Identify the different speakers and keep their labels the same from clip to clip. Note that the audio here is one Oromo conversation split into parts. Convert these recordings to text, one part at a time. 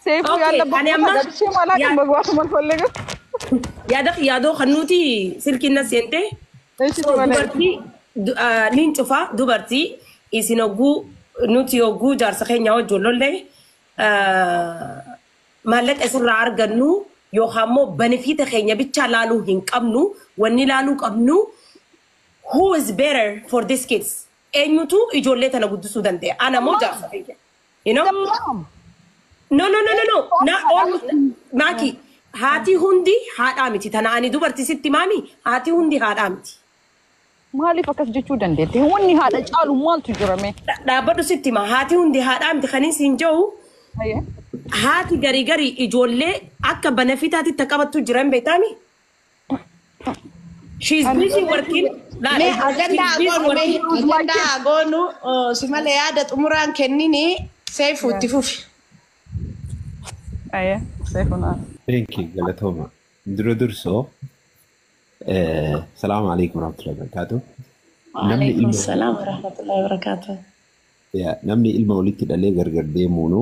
Speaker 1: ሰይፉ
Speaker 2: Okay,
Speaker 1: ያለበት
Speaker 2: ani
Speaker 1: ቦታ
Speaker 2: amma
Speaker 1: ገብቼም አላውቅም፣ መግባትም አልፈልግም።
Speaker 2: Yaada yaadoo kan nuti silkiin na seente.
Speaker 1: እሺ
Speaker 2: So,
Speaker 1: ትበለኝ።
Speaker 2: dubartii nin cufa dubartii isin hogguu nuti hogguu jaarsa keenya wajjin lollee maallaqa isirraa argannu yookaan immoo benefit keenya bichaa laaluu hin qabnu. Wanni laaluu qabnu, who is better for these kids? Eenyutu ijoollee tana guddisuu danda'a, ana moo jaarsa keenya? You know?
Speaker 1: The mom.
Speaker 2: No. Not all. Maki, haati hundi haadhaa miti. Tana ani dubartii sitti maami, haati hundi haadhaa miti.
Speaker 1: Maaliif akkas jechuu dandeette? Wanni haadha caalu maaltu jira mee?
Speaker 2: Dhaabbadhu, sitti hima. Haati hundi haadhaa miti kanin siin jiru, haati garii garii ijoollee akka benefitaatti qabattu jiran beektaami? She's busy working.
Speaker 3: Mee ajandaa goonu, mee ajandaa goonu, si malee yaada xumuraan kennini, Seefu itti fufi.
Speaker 1: Ayyee, Seefu naa.
Speaker 4: Thank you, galatooma. Dura dursoo, salaamu alaikum warahmatullahi wabarakatuh. Namni
Speaker 3: Waalaikum
Speaker 4: ilma
Speaker 3: salaam warahmatullahi wabarakatuh.
Speaker 4: Yaa, namni ilma walitti dhalee gargar deemuunu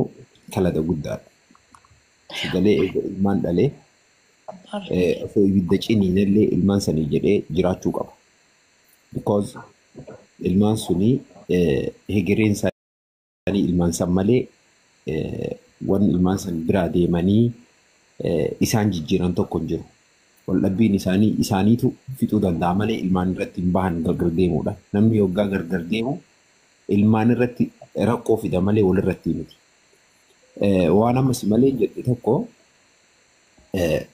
Speaker 4: kalata guddaadha. Sagalee eega ilmaan dhalee osoo ibidda ciniinallee ilmaan sanii jedhee jiraachuu qaba. Because ilmaan suni hegereen isaanii ilmaan san malee wanni ilmaan san biraa deemanii isaan jijjiiran tokko hin jiru. Waldhabbiin isaanii isaaniitu fixuu danda'a malee ilmaan irratti hin bahan gargar deemuudha. Namni yoggaa gargar deemu ilmaan irratti rakkoo fida malee walirratti miti. Waan ammas malee jedhe tokko,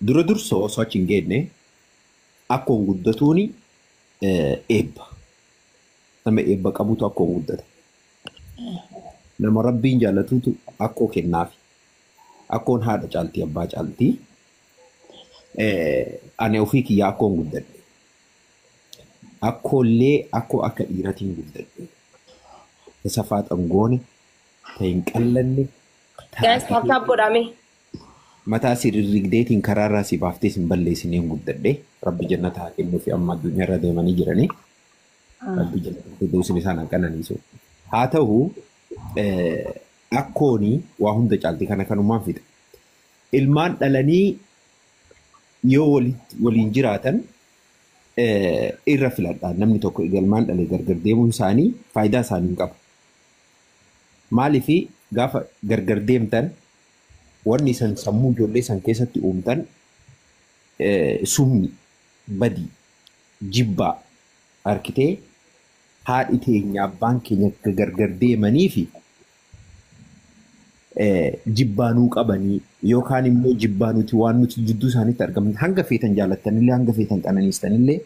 Speaker 4: dura dursoo osoo achi hin geenne, akkoon guddatuuni eebba. Nama eebba qabutu akkoon guddata. Nama Rabbiin jaallatutu akkoo kennaafi. Akkoon haadha caaltii, abbaa caaltii. Ani ofii kiyyaa akkoon guddadhe. Akkoollee akkoo akka dhiiratiin guddadhe. Ta safaa xangoone, ta hin qallanne, ta
Speaker 2: Guys, tap tap godhame.
Speaker 4: mataa si rirrigdeetiin karaarraa si baaftee sin balleessineen guddadhe. Rabbi jannata haa kennuufi, amma addunyaarra deemanii jiranii. Rabbi jannata firdawsiin isaan haa qananiisu. Haa ta'u, akkooni waa hunda caalti, kana kanumaan fixa. Ilmaan dhalanii yoo waliin jiraatan irra filadha. Namni tokko ilmaan dhalee gargar deemuun isaanii faayidaa isaanii hin qabu. Maaliifi gaafa gargar deemtan wanni isan sammuu ijoollee san keessatti uumtan sumni badii jibbaa harkitee haadhi teenya abbaan keenya akka gargar deemanii fi jibbaanuu qabanii yookaan immoo jibbaa nuti waan nuti jidduu isaaniitti argamne, hanga feetan jaalattanillee, hanga feetan qananiistanillee,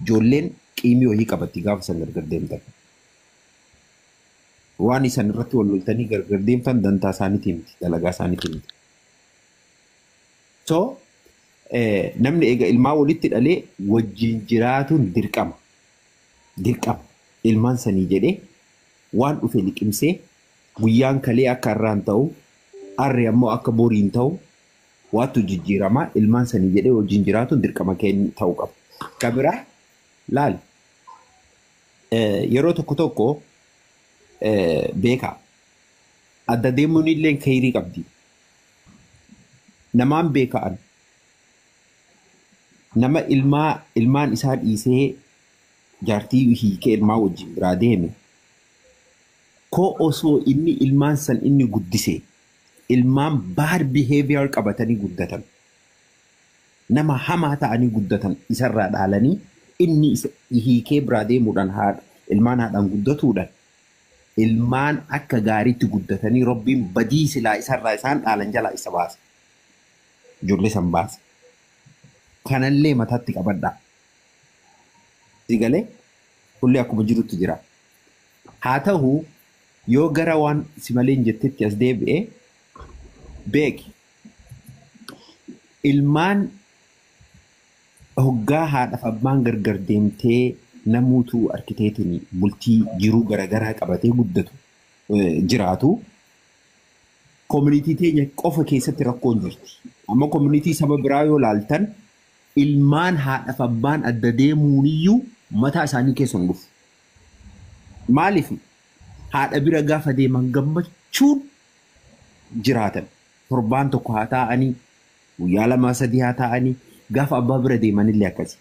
Speaker 4: ijoolleen qiimii wayii qabatti gaafa san gargar deemtan. Waan isan irratti wal loltanii gargar deemtan dantaa isaaniitii miti, dalagaa isaaniitii miti. So namni eega ilmaan walitti dhalee wajjin jiraatuun dirqama. Dirqama. Ilmaan sanii jedhee waan dhufe liqimsee, guyyaan kalee akka har'aan ta'u, harri ammoo akka boriin ta'u, waattu jijjiiramaa, ilmaan sanii jedhee wajjin jiraatuun dirqama keenya ta'uu qaba. Kan biraa laal, yeroo tokko tokko beekaa adda deemuun illee kayrii qabdi. Namaan beeka'an nama ilmaa ilmaan isaa dhiisee jaartii hiikee ilmaan wajjin biraa deeme koo, osoo inni ilmaan san inni guddise ilmaan bad behavior qabatanii guddatan, nama hamaa ta'anii guddatan isarraa dhaalanii, inni isa hiikee biraa deemuudhaan haadha ilmaan haadhaan guddatuudhaan ilmaan akka gaariitti guddatanii, Rabbiin badii silaa isarraa isaan dhaalan jalaa isa baasa. Ijoollee san baasa. Kanallee mataatti qabadhaa. Si galee kullee akkuma jirutti jira. Haa ta'u, yoo gara waan si malee hin jettetti as deebi'e, beeki. Ilmaan hoggaa haadhaaf abbaan gargar deemtee namuutu arkiteetiin bultii jiruu garaagaraa qabatee guddatu jiraatu. Community teenya qofa keessatti rakkoon jirti. Amma community saba biraa yoo laaltan, ilmaan haadhaaf abbaan adda deemuuniyyuu mataa isaanii keessa hin dhufu. Maaliif? Haadha bira gaafa deeman gammachuun jiraatan. Torbaan tokko haa taa'anii, guyyaa 2 3 haa taa'anii, gaafa abbaa bira deemanillee akkasi.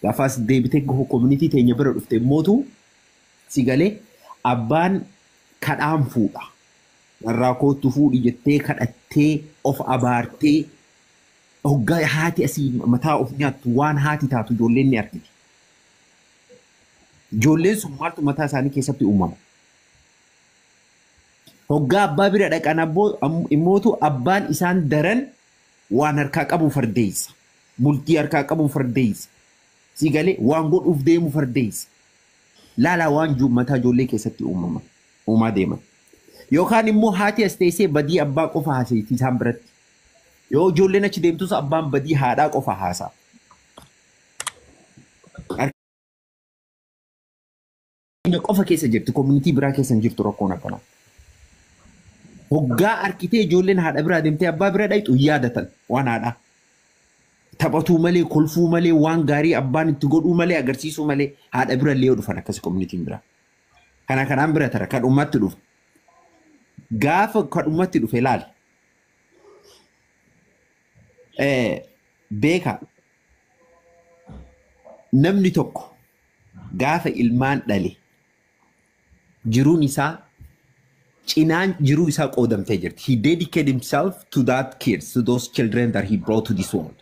Speaker 4: Gaafa as deebitee community teenya bira dhufte immootu si galee abbaan kadhaan fuudha. Warraa kootu fuudhi jettee kadhattee of abaartee hoggaa haati asii mataa of nyaattu waan haati taatu ijoolleen ni argiti. Ijoolleen sun maaltu mataa isaanii keessatti uumama? Hoggaa abbaa bira dhaqan immootu abbaan isaan daran waan harkaa qabu fardeessa. Bultii harkaa qabu fardeessa. Si galee waan godhuuf deemu fardeessa. Laalaa waan mataa ijoollee keessatti uumama. Uumaa deeman. Yookaan immoo haati as teessee badii abbaa qofa haasayti isaan biratti. Yoo ijoolleen achi deemtus abbaan badii haadhaa qofa haasa'a. Qofa keessa jirti, community biraa keessa hin jirtu rakkoon akkanaa. Hoggaa arkitee ijoolleen haadha biraa deemtee abbaa bira dhaqxu yaadatan waan haadhaa. Taphatuu malee, kolfuu malee, waan gaarii abbaan itti godhuu malee, agarsiisuu malee haadha bira illee yoo dhufan akkasi communityn biraa. Kana kanaan bira tara kan dhummatti dhufa. Gaafa kan dhummatti dhufe ilaali. Beeka namni tokko gaafa ilmaan dhale jiruun isaa cinaan jiruu isaa qoodamtee jirti. He dedicated himself to that kids, to those children that he brought to this world.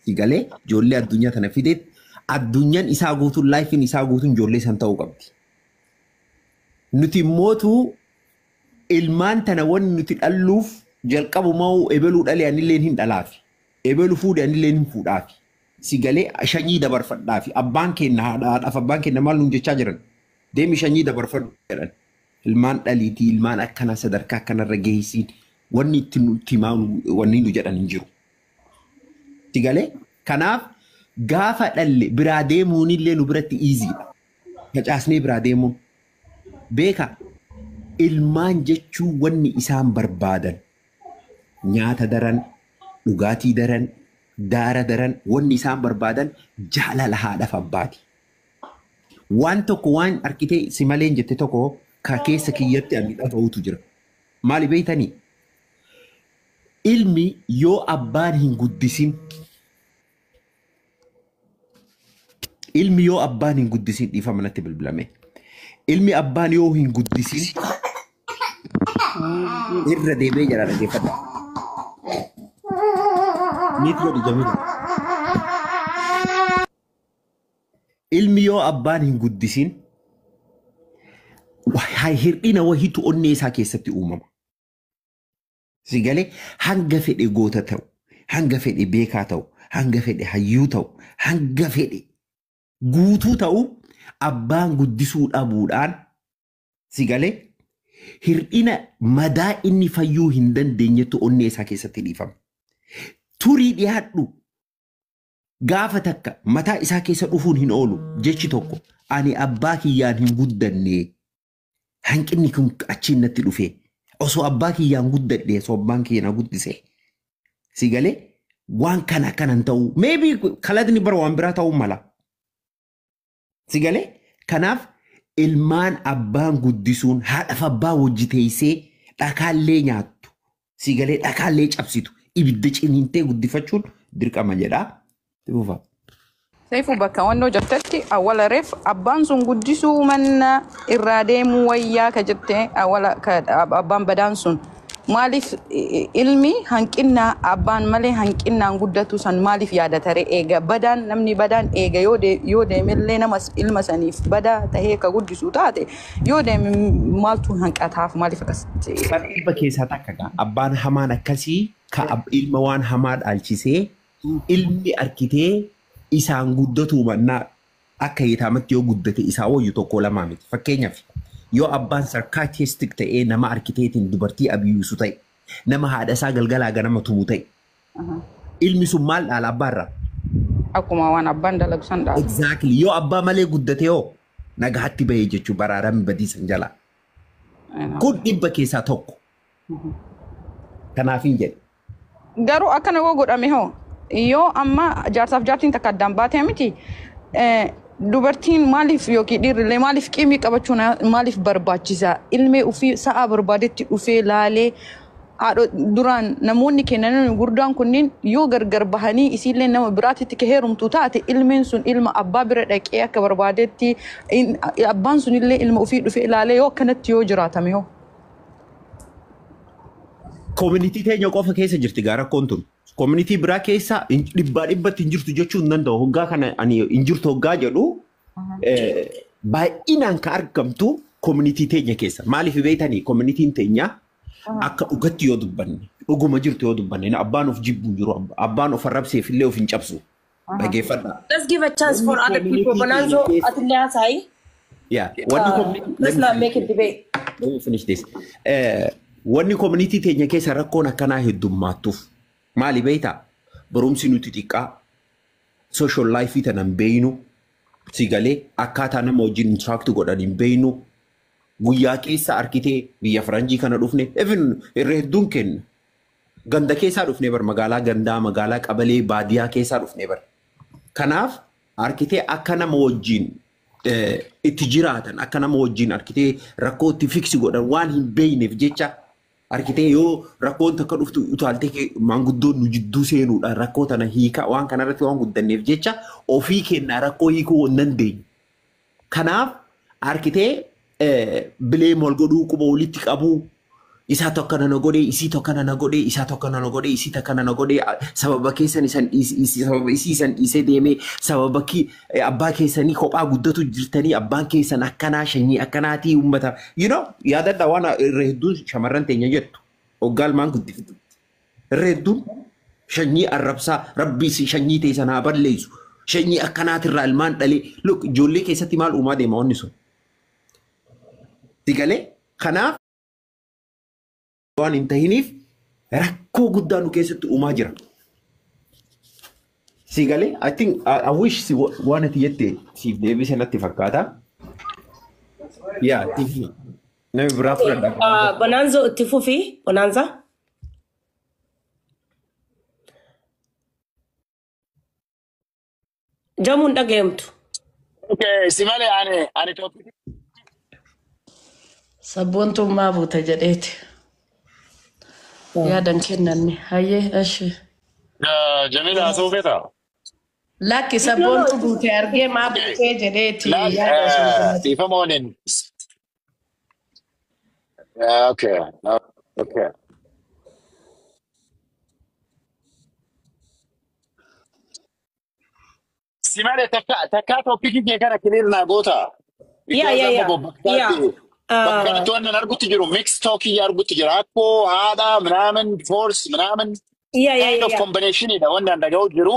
Speaker 4: Si galee ijoollee addunyaa tana fideet addunyaan isaa guutuun lifeiin isaa guutuun ijoollee san ta'uu qabdi. Nuti immootu ilmaan tana wanni nuti dhalluuf jalqabumaa ebeluu dhalee anilleen hin dhalaafi. Ebelu fuudhe anilleen hin fuudhaafi. Si galee shanyii dabarfadhaafi. Abbaan keenya haadhaaf abbaan keenya maal nuun jechaa jiran? Deemi shanyii dabarfadhu jedhan. Ilmaan dhaliitii ilmaan akkanaa sadarkaa akkanarra geessiin wanni itti nutti himaa wanni nu jedhan hin jiru. Si galee kanaaf gaafa dhalle biraa deemuun illee nu biratti easydha. Facaasnee biraa deemuun. Beeka ilmaan jechuun wanni isaan barbaadan nyaata daran, dhugaatii daran, daara daran wanni isaan barbaadan jaalala haadhaaf abbaati. Waan tokko waan arkitee si maleen jette tokko ka keessa kiyyatti ani dhaga'utu jira. Maali beektanii? Ilmi yoo abbaan hin guddisin, ilmi yoo abbaan hin guddisin, dhiifama natti bilbilame. Ilmi abbaan yoo hin guddisin irra deemee jira, dhaggeeffadha. Niit godhi Jamila. Ilmi yoo abbaan hin guddisin hir'ina wahiitu onnee isaa keessatti uumama. Si galee hanga fedhe goota ta'u, hanga fedhe beekaa ta'u, hanga fedhe hayyuu ta'u, hanga fedhe guutuu ta'u, abbaan guddisuu dhabuudhaan si galee hir'ina madaa inni fayyuu hin dandeenyetu onnee isaa keessatti dhiifama. Turii dhiyaadhu gaafa takka mataa isaa keessa dhufuun hin oolu jechi tokko, ani abbaa kiyyaan hin guddanne, hanqinni kun achiin natti dhufe, osoo abbaa kiyyaan guddadhe, osoo abbaan kiyya na guddise si galee waan kana akkanan ta'u, maybe kalatni bara waan biraa ta'uu mala. Si galee kanaaf ilmaan abbaan guddisuun haadhaaf abbaa wajji teessee dhakaallee nyaattu, si galee dhakaallee cabsitu, ibidda ciniintee guddifachuun dirqama jedhaa. Fufa.
Speaker 1: Seifuu, bakka wannoo jettetti awwala reef abbaan sun guddisuu manna irraa deemuu wayyaa ka jette, awwala ka abbaan badaan sun maaliif ilmi hanqinaa abbaan malee hanqinnaan guddatu san maaliif yaadatare? Eega badaan namni badaan eega yoo deemellee nama ilma saniif badaa tahee ka guddisu taate, yoo deeme maaltu hanqataaf? Maaliif akkasitti?
Speaker 4: Dhibba keessaa takka gaa abbaan hamaan akkasii ka ilma waan hamaa dhaalchisee ilmi arkitee isaan guddatu mannaa akka hiitaamatti yoo guddate isaa wayyu tokko lamaa miti. Fakkeenyaaf yoo abbaan sarcastic ta'ee nama arkiteetiin dubartii abiyuusu ta'e, nama haadha isaa galgalaa ganama tumu ta'e, ilmi sun maal dhaala abbaarraa?
Speaker 1: Akkuma waan abbaan dalagu san dhaala.
Speaker 4: Exactly. Yoo abbaa malee guddate yoo nagaatti bahee jechuun baraarame badii san jalaa. Kun dhibba keessaa tokko. Kanaaf hin jedhe.
Speaker 1: Garuu akkana yoo godhame hoo, yoo amma jaarsaaf jaartiin takka addaan baatee miti, dubartiin maaliif yookiin dhiirrillee maaliif qiimii qabachuun maaliif barbaachisa? Ilmee ofii sa'a barbaadetti dhufee laalee Haadho duraan namoonni kennan gurdaan kunniin yoo gargar bahanii isiillee nama biraatitti ka heerumtu taate, ilmeen sun ilma abbaa bira dhaqee akka barbaadetti, abbaan sunillee ilma ofii dhufe ilaalee yoo akkanatti yoo jiraatame hoo.
Speaker 4: Community teenya qofa keessa jirti gaa rakkoon tun. Community biraa keessa dhibbaa dhibbatti hin jirtu jechuu hin danda'u. Hoggaa kana ani hin jirtu hoggaa jedhu, baay'inaan ka argamtu community teenya keessa. Maaliif beektanii? Communityn teenya akka dhugatti yoo dubbanne, dhuguma jirtu yoo dubbanne, abbaan of jibbu hin jiru, abbaan of arrabseef illee of hin cabsu. Dhageeffadhaa.
Speaker 2: Let's give a chance for other people. Bonanzo, atillee haasa'i.
Speaker 4: Yeah. Wanni community
Speaker 2: Let's not make it debate.
Speaker 4: Let me finish this. Wanni community teenya keessa rakkoon akkanaa heddummaattuuf maali beektaa? Barumsi nuti xiqqaa, social life tana hin beeynu, si galee, akkaataa nama wajjin interact godhan hin beeynu, guyyaa keessa arkitee biyya faranjii kana dhufne, even irra hedduun kenna. Ganda keessaa dhufne bar, magaalaa gandaa, magaalaa qabalee, baadiyaa keessaa dhufne bar. Kanaaf arkitee akka nama wajjin itti jiraatan, akka nama wajjin arkitee rakkoo itti fix godhan waan hin beeyneef jecha, arkitee yoo rakkoon takka dhuftu utaaltee maanguddoon nu jidduu seenuudhaan rakkoo tana hiikaa waan kanarratti waan guddanneef jecha, ofii kennaa rakkoo hiikuu hin dandeenyu. Kanaaf arkitee blame wal godhuu, quba walitti qabuu, isaa tokko na godhee, isii tokko na godhee, isaa tokko na godhee, isii tokko na godhee, sababa keessan isan sababa isii isan dhiisee deemee, sababa abbaa keessanii kophaa guddatu jirtanii, abbaan keessan akkanaa, shanyii akkanaatii uummata yaadadha. Waan irra hedduun shamarran teenya jettu hoggaa ilmaan guddiftu, irra hedduun shanyii arrabsaa, rabbii shanyii teessan haa balleessu, shanyii akkanaatirraa ilmaan dhalee. Look, ijoollee keessatti maal uumaa deema wanni sun? Sigalee, kanaaf waan hin tahiniif rakkoo guddaa nu keessatti uumaa jira. Sigalee, I think I wish si waan ati jette siif deebise natti fakkaata. Yaa, namni biraa fudhadha.
Speaker 2: Bonanza, itti fufi. Bonanza. Jamuun dhaga'amtu.
Speaker 5: Okay, si malee ani topic
Speaker 3: Sabboontummaa buute jedheeti. Yaadan kennanne. Hayyee, ashi.
Speaker 5: Jamila, haasa'uu feetaa?
Speaker 3: Lakki, sabboontu buute argee maa buutee jedheeti yaada osoo kennate.
Speaker 5: Dhiifama waliin. Okay. Si malee, takka takka topic kee kana clear naa goota.
Speaker 2: Yeah,
Speaker 5: Because
Speaker 2: yeah,
Speaker 5: amma
Speaker 2: yeah.
Speaker 5: bakka kanatti waan nan argutti jiru mix talk argutti jira. Akkoo haadha ምናምን force ምናምን kind of combination dha wanni an dhaga'u jiru.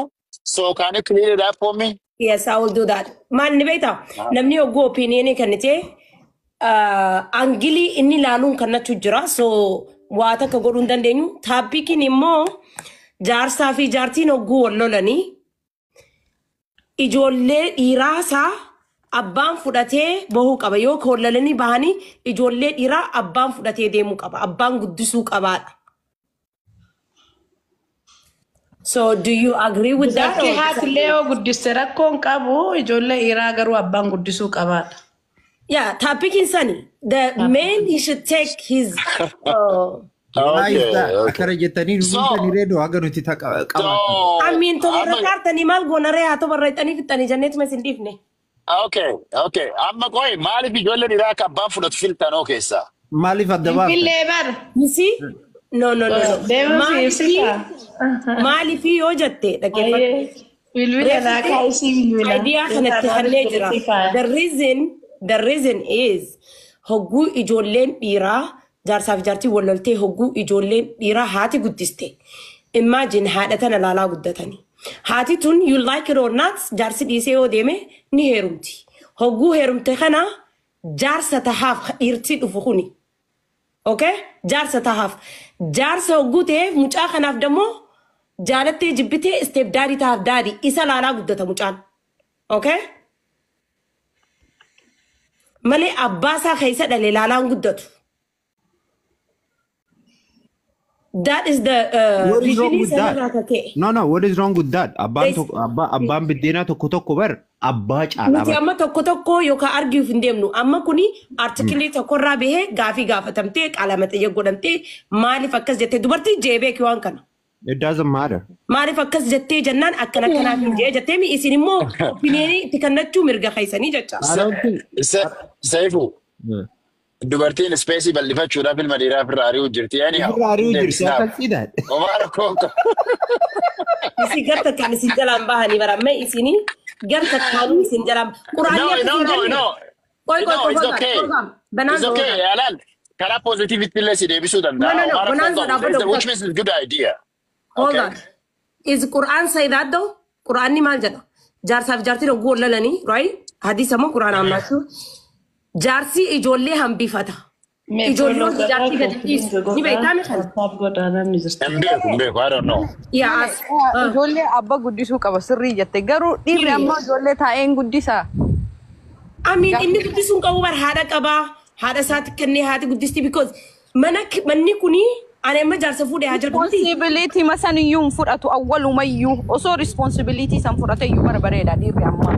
Speaker 5: So can you clear it up for me?
Speaker 2: Yes, I will do that. Maal ni beektaa? Namni hogguu opinion kennite angle inni ilaaluun kannatu jira. So waa takka godhuu hin dandeenyu. Topiciin immoo jaarsaa fi jaartiin hogguu wal lolanii ijoollee dhiiraasaa abbaan fudhatee bahuu qaba. Yoo wal lolanii bahanii, ijoollee dhiiraa abbaan fudhatee deemuu qaba. Abbaan guddisuu qabaadha. So do you agree with that?
Speaker 3: Lakki,
Speaker 2: Or
Speaker 3: haati yoo guddiste rakkoon qabu, ijoollee dhiiraa garuu abbaan guddisuu qabaadha.
Speaker 2: Yeah, topiciin sani. The man, he should take his
Speaker 4: Why is
Speaker 5: Okay,
Speaker 4: that?
Speaker 5: okay.
Speaker 4: Akkana jettanii
Speaker 5: So,
Speaker 4: nuyi reedoo haga nuti qabaatan.
Speaker 5: So,
Speaker 2: I mean, tobarra
Speaker 5: amma
Speaker 2: kaartanii maal goonaree haa tobarreexanii fixxanii jenneetuma isin dhiifne.
Speaker 5: Okay. Amma qoy, maaliif ijoollee dhiiraa akka abbaan fudhatu filtanoo keessaa?
Speaker 4: Maaliif adda baafta?
Speaker 3: Finfinnee bar.
Speaker 2: You see? No, no, no, no.
Speaker 3: Deema si
Speaker 2: Maaliifii
Speaker 3: ibsita.
Speaker 2: maaliifii yoo jette, dhaggeeffadhu.
Speaker 3: Ayyee. Bilbila naa
Speaker 2: Reefute
Speaker 3: kaasii bilbila.
Speaker 2: idea kanatti kannee jira. The reason is hogguu ijoolleen dhiiraa jaarsaaf jaartii wal loltee, hogguu ijoolleen dhiiraa haati guddiste. Imagine, haadha tana laalaa guddatanii. Haati tun, you like it or not, jaarsi dhiisee yoo deeme ni heerumti. Hogguu heerumte kana jaarsa tahaaf dhiirti dhufu kuni. Okay? Jaarsa tahaaf. Jaarsa hogguu ta'eef, mucaa kanaaf dammoo jaalattee jibbitee step daddy tahaaf, daddy isa laalaa guddata mucaan. Okay? Malee abbaa isaa keessa dhale laalaan guddatu. That is the
Speaker 4: What is wrong
Speaker 2: reasoning
Speaker 4: with that?
Speaker 2: sanirraa kaka'e.
Speaker 4: No, what is wrong with that? Abbaan tokko abbaan biddeenaa tokko tokko bar abbaa caalaa
Speaker 2: Nuti
Speaker 4: bar.
Speaker 2: amma tokko tokko yookaan arguuf hin deemnu. Amma kuni article tokkorraa bahee gaafii gaafatamtee qalama xiyya godhamtee maaliif akkas jettee dubartii jee beeki waan kana.
Speaker 4: It doesn't matter.
Speaker 2: Maaliif akkas jettee jennaan akkana akkanaaf hin jee jettee mi isin immoo opinion itti kennachuu mirga keessanii jecha.
Speaker 4: I don't think.
Speaker 5: Seefu, dubartiin space bal'ifachuudhaaf ilma dhiiraa ofirraa ari'uu jirti. Anyhow,
Speaker 4: Ofirraa ari'uu jirti. I
Speaker 5: deebisnaaf.
Speaker 4: can see that.
Speaker 5: Homaa rakkoo hin qabu.
Speaker 2: Isin garta kan isin jalaan bahanii baramme isinii garta kaanuu isin jalaan quraanni
Speaker 5: No,
Speaker 2: akka
Speaker 5: no,
Speaker 2: isin
Speaker 5: no,
Speaker 2: galle.
Speaker 5: no.
Speaker 2: Qoy qoy
Speaker 5: No,
Speaker 2: qoy
Speaker 5: it's
Speaker 2: hold on,
Speaker 5: okay.
Speaker 2: hold on.
Speaker 5: It's
Speaker 2: Bonanza, hold
Speaker 5: okay.
Speaker 2: on.
Speaker 5: Alaal. Karaa positive illee si deebisuu
Speaker 2: No,
Speaker 5: danda'a.
Speaker 2: no, no.
Speaker 5: Homaa rakkoo hin
Speaker 2: Bonanza
Speaker 5: qabu.
Speaker 2: dhaabbata.
Speaker 5: Which means it's a good idea.
Speaker 2: Hold
Speaker 5: Okay.
Speaker 2: on. Is Quran say that though? Quraanni maal jedha? Jaarsaaf jaartiin hogguu wal lalanii, right? Hadiisa moo Quraan I'm not sure. Jaarsi ijoollee hambifata. Ijoollee hojii jaartii gadi dhiisu. Ni beektaa mi kana?
Speaker 5: Hin beeku, hin beeku. I don't know.
Speaker 2: Yaa as.
Speaker 1: Ijoollee abbaa guddisuu qaba sirrii jette, garuu dhiirri amma ijoollee taa'ee hin guddisaa.
Speaker 2: I mean, inni guddisuun qabu bar haadha qabaa. Haadha isaatti kennee haati guddisti because mana manni kuni ani amma jaarsa fuudhee haa jedhutti.
Speaker 1: Responsibility masan iyyuu hin fudhatu awwalumayyuu, osoo responsibility san fudhate iyyuu bara bareeda dhiirri amma.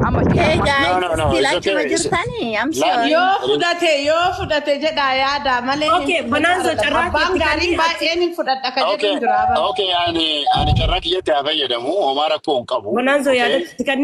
Speaker 1: Amma
Speaker 3: Hey
Speaker 5: No,
Speaker 3: guys,
Speaker 5: no, no.
Speaker 3: still
Speaker 5: It's
Speaker 3: achuma
Speaker 5: okay.
Speaker 3: jirtanii? I'm
Speaker 5: Laal.
Speaker 3: sorry.
Speaker 6: Yoo fudhate jedha yaada malee hin
Speaker 2: Okay, Bonanza
Speaker 6: fudhatu.
Speaker 2: carraa
Speaker 6: Abbaan
Speaker 2: keetti
Speaker 6: gaariin
Speaker 2: kennee
Speaker 6: baay'een hin fudhadha ka jedhu
Speaker 5: Okay.
Speaker 6: hin jira.
Speaker 5: Okay, ani carraa kiyyatti haa fayyadamu. Homaa rakkoo hin qabu.
Speaker 2: Bonanza
Speaker 5: Okay.
Speaker 2: yaadatti kennee.